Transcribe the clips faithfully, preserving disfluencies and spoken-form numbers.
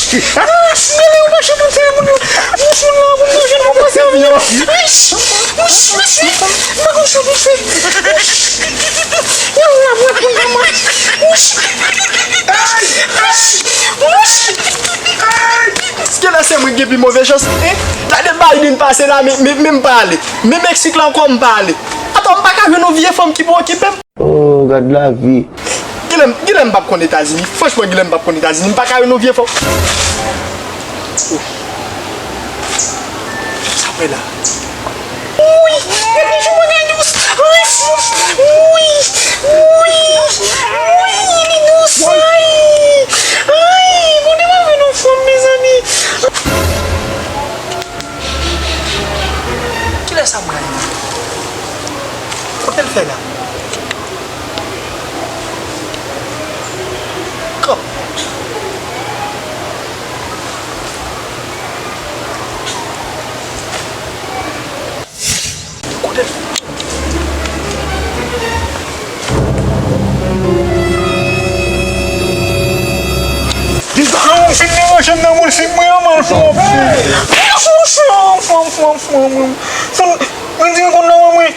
Ay, gade, ou mache pou tèlè moun yo. Mouch moun nan, pou manje, nou pase anvi. Ay, mouch, mouch, m pa konn sa pou fè. Mouch. Yo, la, mwen konn kòman. Mouch. Ay, mouch. Mouch. Èske la se mwen ki gen pi move chans? Hein? Gade Biden pase la, men, men, men m pa ale. Men Meksik la ankò, m pa ale. Atò, m pa ka jwenn yon vye fanm ki pou okipe m? Oh, gad lavi. Gilè m, gilè m p ap konn Etazini. Franchman, gilè m p ap konn Etazini. M pa ka jwenn yon vye fanm. Oh. Sa fè la? Wi, gade jan mwen gen dous. Ay, fouf. Wi, wi, wi, li dous. Ay, ay, Bondye mwen vin yon fanm, mezanmi. Kilè sa pral ye? Kote l fè la? Kòb. Kote l? Yo, fin nan machann nan, mwen, si mwen an mal fè w. Fè, fè, fè, fè, fè, fè, fè. Fè, mwen di konn nan mwen.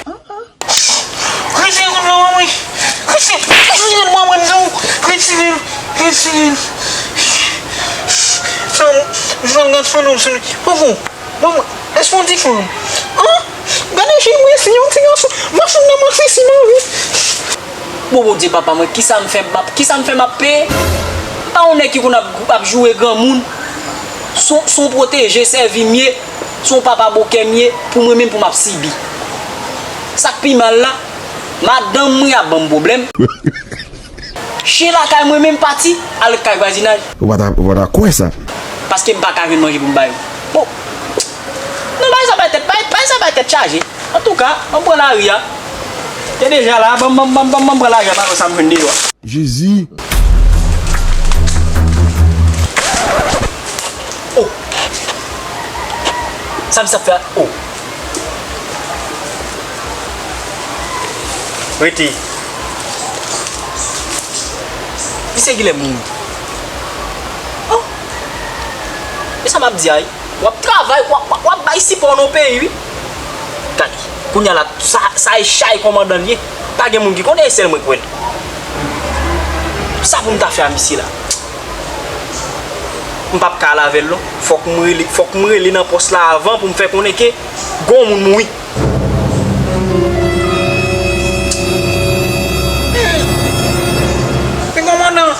Retire kòb la, mwen. Retire, retire l, mwen, mwen, non. Retire l, retire l. Fanm, fanm, gad fanm sou li. Popo, bon, èske w di fanm? An? Gade jan mwen si yon ti gason. Machann nan mache si mari. Bon, Bondye, papa mwen, kisa m fè m ap, kisa m fè m ap peye? M pa yon nèg ki konn ap, ap joure granmoun. Se yon, se yon pwoteje, sèvi m ye. Se yon papa bokè m ye, pou mwen menm pou m ap sibi. Sa k pi mal la, madanm mwen ap ban m pwoblèm. Chen lakay mwen menm pati, al kay vwazinaj. Ou pa ta, ou pa ta kwè sa. Paske m pa ka jwenn manje pou m ba yo. Bon. Non, bagay sa bay tèt, bagay, bagay sa bay tèt chaje. Antouka, ann pran lari a. Te deja la, ban m, ban m, ban m, ban m, ban m pran lari a, pa wè sa m jwenn deyò a. Jezi. Oh! Sa misye ap fè a? Oh! Rete. Misye genlè mouri. Oh! E sa m ap di a, wi? W ap travay, w ap, w ap, w ap bay sipò nan peyi, wi. Gade, kounye a la, sa, sa e chay kòmandan l ye. Pa gen moun ki konnen, e sèl mwen k wè l. Sa pou m ta fè a misye la? M p ap ka al avè l non. Fòk m rele, fòk m rele nan pòs la avan pou m fè konnen ke gon moun mouri. Men kòmandan,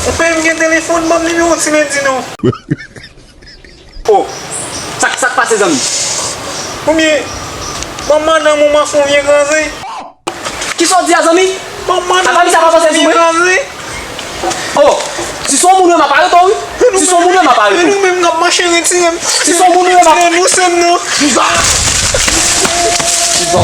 ou pa menm gen telefòn, ban m nimewo Ti Lendi non. Oh, sa, sa k pase, zanmi? Oubyen, ban m madanm ou, m ap fè yon vye kraze. Kisa w di a, zanmi? Ban m madanm ou, m ap fè yon vye kraze. Oh, si se yon moun ou ye, m ap arete w, wi. Si se yon moun ou ye, m ap arete w. Nou menm k ap mache retire m. Si se yon moun ou ye, m ap... Retire nou sè m nan. Kisa? Kisa?